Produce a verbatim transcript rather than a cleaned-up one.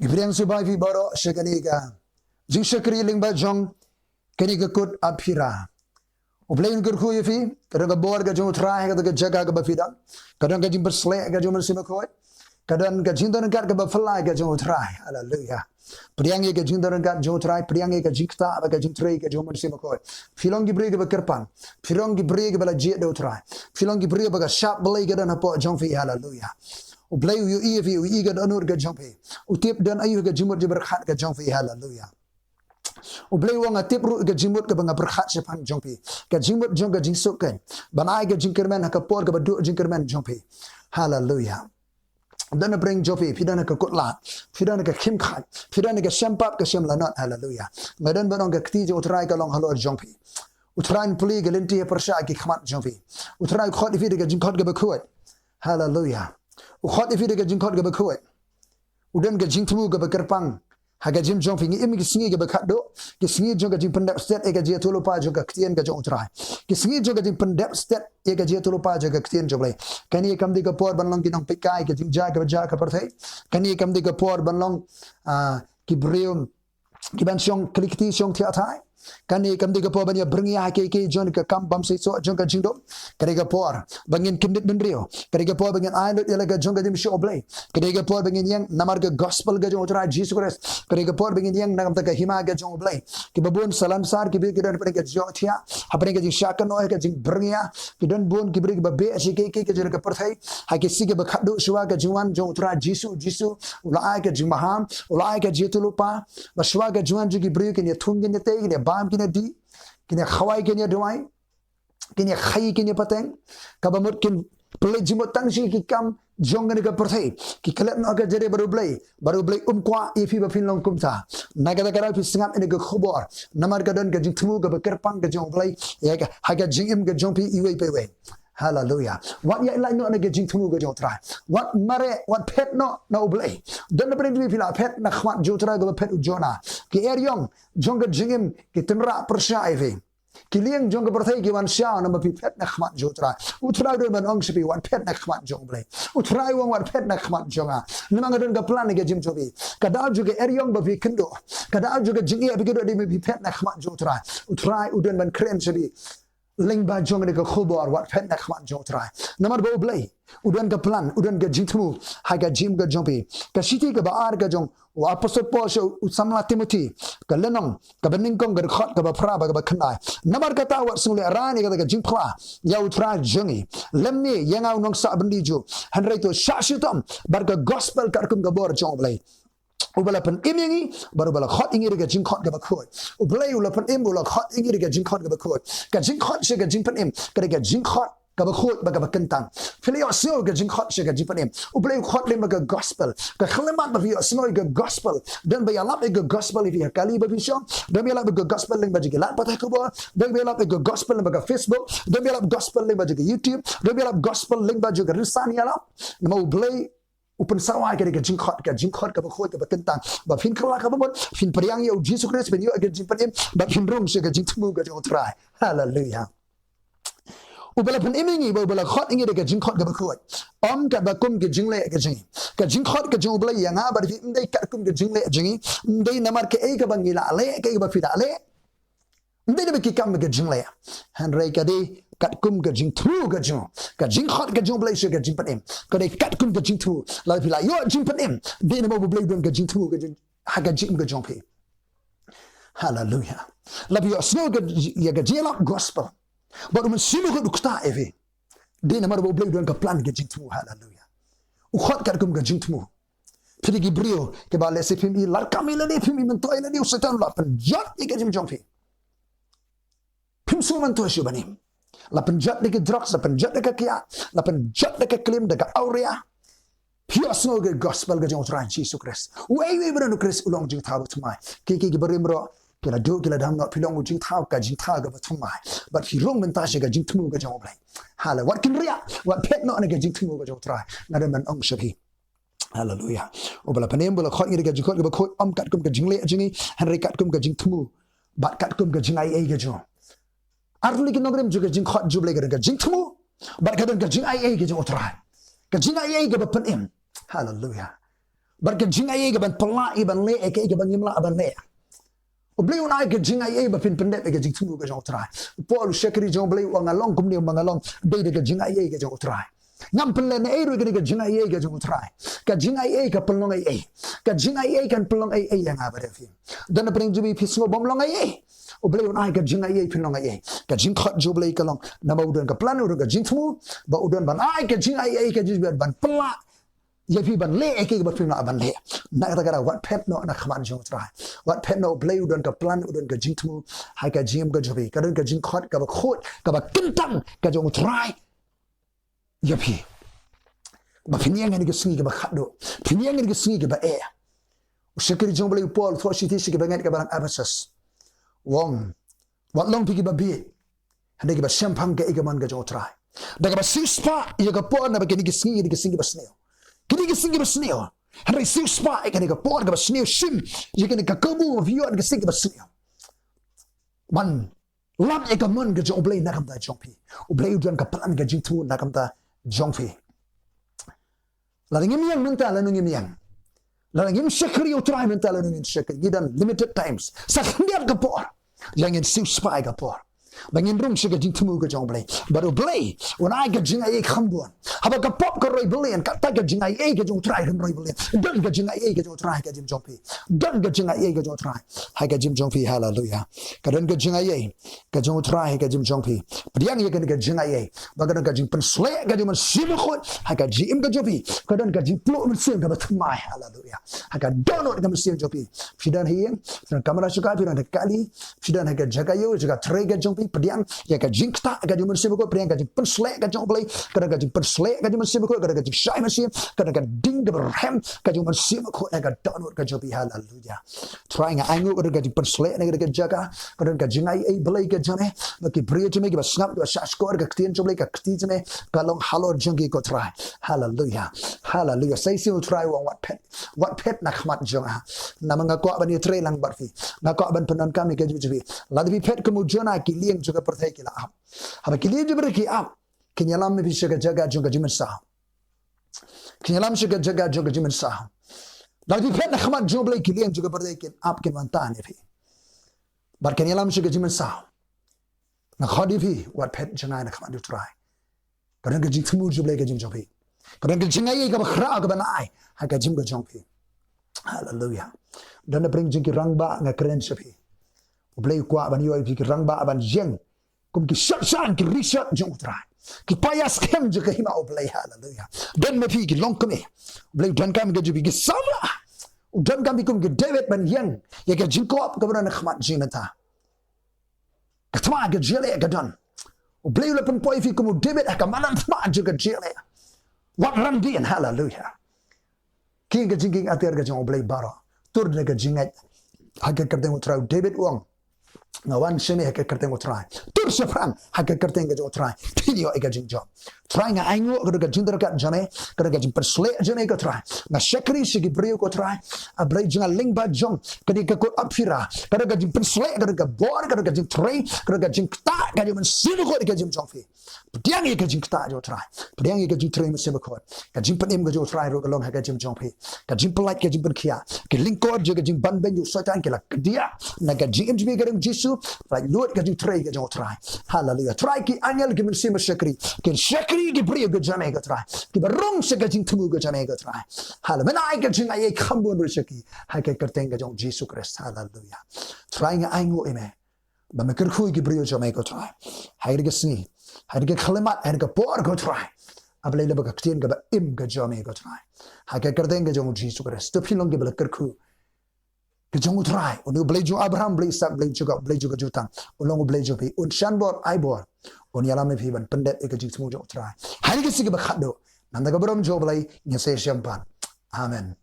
Ngi pdiang sngewbha ïa phi baroh sha kane ka jingshakri lyngba jong kane ka kut Aphira. U Blei un kyrkhu ïa phi, ka don ka bor ka jong U Trai ha kata ka jaka kaba phi don. Ka don ka jingpynshlur ka jong U Mynsiem Bakhuid. Ka don ka jingdon ryngkat kaba phylla ka jong U Trai. Haleluya. Pdiang ïa ka jingdon ryngkat jong U Trai, pdiang ïa ka jingktah bad ka jingtrei ka jong U Mynsiem Bakhuid. Phi long ki briew kiba kyrpang. Phi long ki briew kiba la jied da U Trai. Phi long ki briew ba ka shap Blei ka don hapoh jong phi. Haleluya. U Blei u ïohi ïa phi, u ïohi ka dohnud ka jong phi. U tip don aïu ka jingmut jingpyrkhat ka jong phi. Haleluya. U Blei u ong, nga tip ruh ka jingmut kaba nga pyrkhat shaphang jong phi. Ka jingmut jong ka jingsuk kein. Ban ai ka jingkyrmen ha ka por kaba duh jingkyrmen jong phi. Haleluya. Don ha pdeng jong phi, phi don ha ka kut lad, phi don ha ka khim khat, phi don ha ka shem pap ka shem lanot. Haleluya. Nga don ban ong ka kti jong U Trai ka long halor jong phi. U Trai un plie ka lynti ha pyrshah ki khmat jong phi. U Trai u khot ïa phi da ka jingkhot kaba khuid. Haleluya. U khot ïa phi da ka jingkhot kaba khuid. U don ka jingthmu kaba kyrpang ha ka jingim jong phi. Ngi im ki sngi kaba khatduh, ki sngi jong ka jingpyndep stet ïa ka jingïathuhlypa jong ka ktien ka jong U Trai. Ki sngi jong ka jingpyndep stet ïa ka jingïathuhlypa jong ka ktien jong U Blei. Kane kam dei ka por ban long ki nongpeitkai ka jingjia kaba jia ha ka pyrthei. Kane kam dei ka por ban long, ah, ki briew kiban shong kylli kti shong thiah thai. Kane kam dei ka por ban ïa byrngia ha kiei kiei jong ka kam bymseisoh jong ka jingdum. Ka dei ka por ba ngin kyndit bynriew. Ka dei ka por ba ngin ai lut ïa la ka jong ka jingmynshuwa U Blei. Ka dei ka por ba ngin ïeng namar ka gospel ka jong U Trai Jisu Khrist. Ka dei ka por ba ngin ïeng na ka bynta ka hima ka jong U Blei. Kiba bun salan sar ki briew ki don hapdeng ka jingïohthiah, hapdeng ka jingshah kynnoh, ka jingbyrngia. Ki don bun ki briew kiba beh sha kiei kiei ka jong ka pyrthei. Ha ki sngi kiba khatduh shuwa ka jingwan jong U Trai Jisu, Jisu u la ai ka jingmaham, u la ai ka jingïathuhlypa. Ba shuwa ka jingwan jong ki briew kin ïa thung kin ïa tei, kin ïa bam kin ïa dih, kin ïa khawai kin ïa duwai, kin ïa khaïi kin ïa pateng. Kaba mut kin pynleit jingmut tang sha ki kam jong kane ka pyrthei. Ki klet noh ka jingïarap bad U Blei, bad U Blei um kwah ïa phi ba phin long kumta. Na kata ka daw phi sngap ïa ka khubor. Namar ka don ka jingthmu kaba kyrpang ka jong U Blei ïa ka, ha ka jingim ka jong phi iwei pa iwei. Haleluya. Wat ïaid lait noh na ka jingthmu ka jong U Trai. Wat mareh, wat phet noh na U Blei. Don na pdeng jong phi la phet na khmat jong U Trai kaba phet u Jonah. Ki eriong jong ka jingim ki tynrah pyrshah ïa phi. Ki lieng jong ka pyrthei ki wan shaw namar phi phet na khmat jong U Trai. U Trai u don ban ong sha phi wat phet na khmat jong U Blei. U Trai u ong wat phet na khmat jong nga. Namar nga don ka plan ha ka jingim jong phi. Ka daw jong ka eriong ba phi kynduh, ka daw jong ka jingeh ba phi kynduh dei ba phi phet na khmat jong U Trai. U Trai u don ban kren sha phi lyngba jong kane ka khubor wat phet na khmat jong U Trai. Namar ba U Blei u don ka plan, u don ka jingthmu ha ka jingim ka jong phi. Ka shithi kaba ar ka jong u Apostol Paul sha u samla Timothi, ka lynnong kaba nyngkong, ka dkhot kaba phra bad kaba khyndai. Namar kata wat sngewlehraiñ ïa kata ka jingphla ïa U Trai jong ngi, lymne ïa nga u nongsah byndi jong u, hynrei to shah shitom bad ka gospel katkum ka bor jong U Blei. Uba la pynim ïa ngi bad uba la khot ïa ngi da ka jingkhot kaba khuid. U Blei u la pynim, u la khot ïa ngi da ka jingkhot kaba khuid. Ka jingkhot sha ka jingpynim ka dei ka jingkhot kaba khuid bad kaba kyntang. Phi la ïohsngew ka jingkhot sha ka jingpynim. U Blei u khot lyngba ka gospel. Ka khyllipmat ba phi ïohsngew ïa ka gospel. Don ba ïalap ïa ka gospel ïa phi ha kali ba phi shong. Don ba ïalap ïa ka gospel lyngba jong ki lad pathai khubor. Don ba ïalap ïa ka gospel lyngba ka Facebook. Don ba ïalap gospel lyngba jong ka YouTube. Don ba ïalap gospel lyngba jong ka rynsan ïalap. Namar U Blei u pynsawa ïa ka dei ka jingkhot, ka jingkhot kaba khuid kaba kyntang. Ba phin kylla kaba mut, phin pdiang ïa U Jisu Khrist, phin ïoh ïa ka jingpynim, ba phin rung sha ka jingthmu ka jong U Trai. Haleluya. Uba la pynim ïa ngi, ba uba la khot ïa ngi da ka jingkhot kaba khuid. Ym katba kum ka jingleh ka jong ngi. Ka jingkhot ka jong U Blei ïa nga bad phi ym dei katkum ka jingleh jong ngi. Ym dei namar kaei kaba ngi la leh, kaei kaba phi la leh. Ym dei namar ki kam ka jingleh. Hynrei ka dei katkum ka jingthmu ka jong, ka jingkhot ka jong U Blei sha ka jingpynim. Ka dei katkum ka jingthmu. Lada phi la ïoh jingpynim, dei namar U Blei u don ka jingthmu ka jong, ha ka jingim ka jong phi. Haleluya. Lada phi ïohsngew ka, ïa ka jingïalap gospel, bad U Mynsiem Bakhuid u ktah ïa phi, dei namar ba U Blei u don ka plan ka jingthmu. Haleluya. U khot katkum ka jingthmu. Phi dei ki briew kiba lehse phim i lad kam i lane phim i myntoi lane, u Soitan u la pynjot ïa ka jingim jong phi. Phim sngewmyntoi shuh ban im. La pynjot da ki drugs, la pynjot da ka kiad, la pynjot da ka klim, da ka awria. Phi ïohsngew ka gospel ka jong U Trai Jisu Khrist. Uei uei ba don U Khrist u long jingthaw bathymmai. Ki, ki, kiba rim ruh ki la duh ki la dam noh, phi long u jingthaw, ka jingthaw kaba thymmai. Bad phi rung mynta sha ka jingthmu ka jong U Blei. Haleluya. Wat kynriah, wat phet noh na ka jingthmu ka jong U Trai. Nga don ban ong sha phi. Haleluya. Uba la pynim, uba la khot ïa ngi da ka jingkhot kaba khuid, ym katkum ka jingleh jong ngi, hynrei katkum ka jingthmu bad katkum ka jingaiei ka jong u. Ar tylli ki nongrim jong ka jingkhot jong U Blei, ka don ka jingthmu bad ka don ka jingaiei ka jong U Trai. Ka jingaiei kaba pynim. Haleluya. Bad ka jingaiei ka ban pynlah ïa ban leh ïa kaei kaba ngim lah ban leh. U Blei un ai ka jingaiei ba phin pyndep ïa ka jingthmu ka jong U Trai. U Paul u shakri jong U Blei u ong nga long kumne, ma nga long dei da ka jingaiei ka jong U Trai. Ngam pynlehnohei ruh ïa kane ka jingaiei ka jong U Trai. Ka jingaiei ka pynlong eiei. Ka jingaiei kan pynlong eiei ïa nga bad ïa phi. Don na pdeng jong phi, phi sngew bym long eiei. U Blei un ai ka jingaiei phin long eiei. Ka jingkhot jong U Blei ka long namar u don ka plan, u don ka jingthmu, ba u don ban ai ka jingaiei ka jingbiat ban pynlah ïa phi ban leh ïa kaei kaba phim lah ban leh. Na kata ka daw wat phet noh na khmat jong U Trai. Wat phet noh, U Blei u don ka plan, u don ka jingthmu ha ka jingim ka jong phi. Ka don ka jingkhot kaba khuid, kaba kyntang ka jong U Trai ïa phi. Ba phin ïeng ha kane ka sngi kaba khatduh, phin ïeng ha kane ka sngi kaba eh. U shakri jong U Blei u Paul u thoh shithi sha ki bangeit ka balang Ephesus. U ong, wat long phi kiba bieit, hynrei kiba shemphang kaei ka mon ka jong U Trai. Da kaba siewspah ïa ka por, naba kine ki sngi, kine ki sngi kiba sniew. Kine ki sngi kiba sniew. Hynrei siewspah ïa kane ka por kaba sniew, shim ïa kane ka kabu ba phi ïoh ha kine ki sngi kiba sniew. Ban lap ïa ka mon ka jong U Blei na ka bynta jong phi. U Blei u don ka plan, ka jingthmu na ka bynta jong phi. Lada ngim ïeng mynta, lano ngim ïeng. Lada ngim shakri ïa U Trai mynta, lano ngin shakri. Ngi don limited times. Sa khyndiat ka por. Ïa ngin siewspah ïa ka por ba ngin rung sha ka jingthmu ka jong U Blei. Bad U Blei un ai ka jingaiei kham bun. Haba ka pop ka roi balian, kata ka jingaiei ka jong U Trai kan roi balian. Don ka jingaiei ka jong U Trai ha ka jingim jong phi. Don ka jingaiei ka jong U Trai ha ka jingim jong phi. Haleluia. Ka don ka jingaiei ka jong U Trai ha ka jingim jong phi. Pdiang ïa kane ka jingaiei ba ka don ka jingpynsleh ka jong U Mynsiem Bakhuid ha ka jingim ka jong phi. Ka don ka jingpluh mynsiem kaba thymmai. Haleluia. Ha ka dohnud ka mynsiem jong phi. Phi don ha ïing, phi don ha kamra shuka, phi don ha kali, phi don ha ka jaka ïew, jaka trei ka jong phi, pdiang ïa ka jingktah ka jong U Mynsiem Bakhuid, pdiang ka jingpynsleh ka jong U Blei, ka don ka jingpynsleh ka jong U Mynsiem Bakhuid, ka don ka jingshai mynsiem, ka don ka ding kaba rhem ka jong U Mynsiem Bakhuid ha ka dohnud ka jong phi. Haleluia. Trai nga ainguh ka don ka jingpynsleh na ka jaka, ka don ka jingaiei Blei ka jong me, ba ki briew jong me kiba sngap, kiba shahshkor ka ktien jong U Blei, ka kti jong me ka long halor jong ki ko Trai. Haleluia. Haleluia. Sa shisien U Trai u ong wat phet. Wat phet na khmat jong nga. Namar nga kwah ban ïatrei lang bad phi. Nga kwah ban pyndonkam ïa ka jingim jong phi. Lada phi phet kum u Jonah, ki lieng jong ka pyrthei ki la ap. Haba ki lieng jong ka pyrthei ki ap, kin ïalam ïa phi sha ka jaka jong ka jingmynsaw. Kin ïalam sha ka jaka jong ka jingmynsaw. Lada phi phet na khmat jong U Blei, ki lieng jong ka pyrthei kin ap, kin wan tan ïa phi. Bad kin ïalam sha ka jingmynsaw. Nga khot ïa phi, wat phet jngai na khmat U Trai. Ka don ka jingthmu jong U Blei ha ka jingim jong phi. Ka don ka jingaiei kaba khraw kaba nang ai ha ka jingim ka jong phi. Haleluia. Don na pdeng jong ki rangbah, nga kren sha phi. U Blei u kwah ban ïoh ïa phi ki rangbah ban ïeng kum ki shad shan, ki rishot jong U Trai, ki paia skhem jong ka hima U Blei. Haleluia. Don ma phi ki longkmie, U Blei u donkam ïa ka jong phi, ki samla. U donkam ïa phi kum ki David ban ïeng ïa ka jingkwah kaba don ha khmat jong phi mynta. Ka thma ka jingïaleh ka don. U Blei u la pynpoi ïa phi kum u David ha ka madan thma jong ka jingïaleh. Wat ran dien. Haleluia. Ki ïing ka jingkieng atiar ka jong U Blei baroh, tur da ka jingngeit ha ka kyrteng U Trai. U David u ong, nga wan sha me ha ka kyrteng U Trai. Tur shaphrang ha ka kyrteng ka jong U Trai, phin ïoh ïa ka jingjop. Trai nga ainguh ka don ka jingdar kat jong me, ka don ka jingpynsleh jong me ko Trai. Nga shakri sha ki briew ko Trai. A Blei jong nga, lyngba jong kane ka kot Aphira, ka don ka jingpynsleh, ka don ka bor, ka don ka jingtrei, ka don ka jingktah ka jong U Mynsiem Bakhuid ha ka jingim jong phi. Pdiang ïa ka jingktah jong U Trai. Pdiang ïa ka jingtrei Mynsiem Bakhuid. Ka jingpynim ka jong U Trai ruh ka long ha ka jingim jong phi. Ka jingpyllait, ka jingpynkhiah, ki lyngkor jong ka jingbanbeiñ jong u Soitan ki la kdiah na ka jingim jong phi ha ka kyrteng Jisu. Laitluid ka jingtrei ka jong U Trai. Haleluia. Trai, ki angel ki mynsiem shakri kin shakri ki briew ka jong me ko Trai, kiba rung sha ka jingthmu ka jong me ko Trai. Haleluia. Men ai ka jingaiei kham bun ruh sha ki ha ka kyrteng ka jong Jisu Khrist. Haleluia. Trai nga ainguh ïa me ba me kyrkhu ïa ki briew jong me ko Trai. Ha kane ka sngi, ha kane ka khyllipmat, ha kane ka por ko Trai. A Blei, lyngba ka ktien kaba im ka jong me ko Trai, ha ka kyrteng ka jong Jisu Khrist, to phi long kiba la kyrkhu. Ka jong U Trai, une U Blei jong Abraham, Blei Isak, Blei Jakob, Blei jong ka jutang, un long U Blei jong phi, un shan bor, ai bor, un ïalam ïa phi ban pyndep ïa ka jingthmu jong U Trai ha kane ka sngi kaba khatduh. Namar ka burom jong U Blei ngin sa ïashem pat. Amen.